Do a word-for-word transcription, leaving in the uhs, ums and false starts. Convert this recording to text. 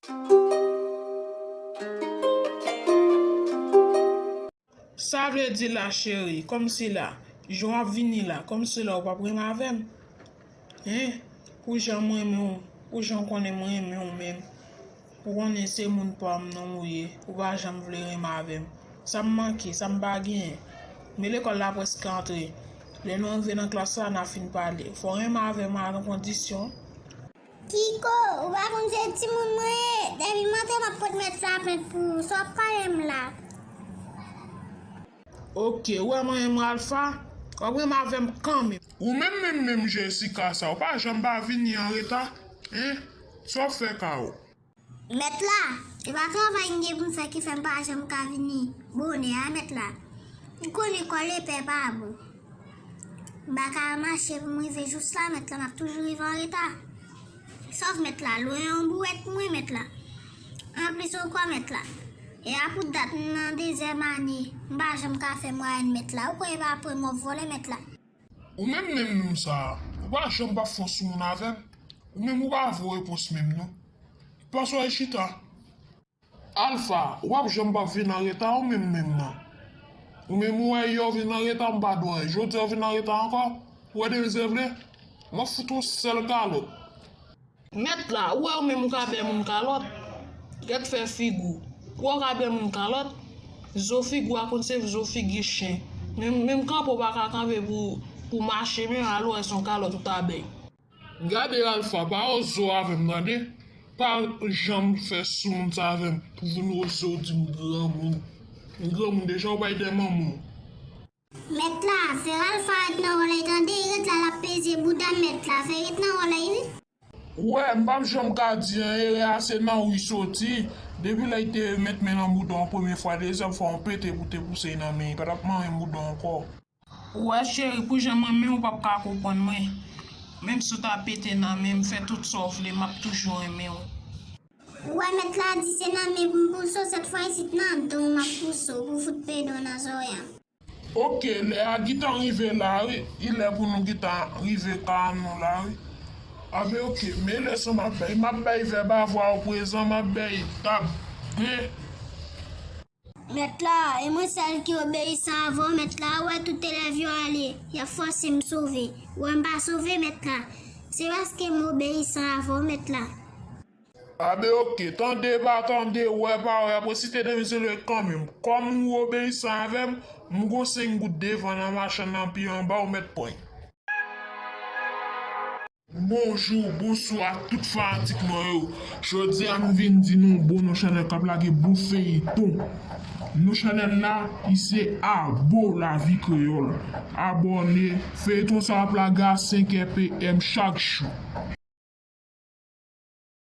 Sa vle di la, cheri, kòmsi la, jan w ap vini la, kòmsi la ou p ap renmen avè m? Hen? Pou jan m renmen w, pou jan w konnen m renmen w menm. Ou konnen se moun pa m non ou ye, ou pa janm vle renmen avè m. Sa m manke, sa m pa genyen? Men lekòl la prèske antre. Lè nou rive nan klas la, n a fin pale. Fò w renmen avè m a yon kondisyon. Kiko, ou pa konn se timoun mwen ye? Depi maten m ap pot mèt la plent pou ou, sa w ap pale m la? Oke, ou wè mwen menm Alfa, w ap renmen avè m kanmenm. Ou menm menm menm Jessica sa, ou pa janm pa vini anreta, en? Sa w ap fè Kao? Mèt la, e pa travay m gen pou m fè ki fè m pa janm ka vini bonè a, mèt la. M konnen kòlè pè pa bon. M pa ka mache pou m rive jous la, mèt la, m ap toujou rive anreta. Sòf mèt la, lwen yon bouwèt mwen, mèt la. Anplis ankò, mèt la, e a pou dat m nan dezyèm ane, m pa janm ka fè mwayèn, mèt la. Ou kwè e pa pwen m w ap vòlè, mèt la? Ou menm menm nonm sa a, ou pa janm p ap fè yon soumoun avè m. Ou menm ou pa vo repons menm non. Pase w al chita. Alfa, ou p ap janm p ap vin anreta ou menm menm nan. Ou menm ou wè yè w vin anreta, m pa dwe wè. Jodi a w vin anreta ankò? Ou wè demen se vle? M ap fout yon sèl kalòt. Mèt la, ou wè ou menm ou ka bay moun kalòt? Gèt fè figi w. Ou wè ou ka bay moun kalòt? Zo figi w a konn se zo figi chen. Menm, menm kanpe w pa ka kanpe pou, pou mache, men alò wè se yon kalòt ou ta bay. Gade Alfa, pa oze w avè m tande. Pa janm fè soumoun sa avè m pou vin oze w di m granmoun. M granmoun deja, ou bay de manman w. Mèt la, fè Alfa ret nan wòl li tande, ret la l ap peze bouda mèt la, fè ret nan wòl li wi. Ou wè, m p ap janm ka di anyen, erè a se nan ou li soti. Depi lè li te met men nan bouda w premye fwa, dezyèm fwa yon pete pou te pouse nan men li, pa t ap manyen bouda w ankò. Ou wè cheri, pou jan m renmen w, ou p ap ka konprann mwen. Menm si w ta pete nan men m, fè tout sa w vle, m ap toujou renmen w. Ou wè mèt la di se nan men pou m pouse w, sèt fwa isit nan do w m ap pouse w pou fout pede w nan zòrèy an. Oke, lè a gentan rive la wi, li lè pou nou gentan rive kay nou la wi. Anben oke, men leson m ap bay, m ap bay vèb avwa o prezan, m ap bay tab de. Mèt la, e mwen sèl ki obeyisan avè w, mèt la, ou wè tout elèv yo ale, y ap fòse m sove. Ou wè m pa sove, mèt la. Se paske m obeyisan avè w, mèt la. Anben oke, tande pa tande, wè pa wè, ap resite demen se vle kanmenm. Kòm ou obeyisan avè m, m gon senk goud devan nan machann nan pye anba w mèt pran. Bonjou, bonswa tout fanatik mwen yo. Jodi a m vin di nou bon, yon chanèl k ap lage bon feyton. Non chanèl la, li se Abo Lavi Kreyòl. Abòne, feyton sa ap lage a senk è P M chak jou.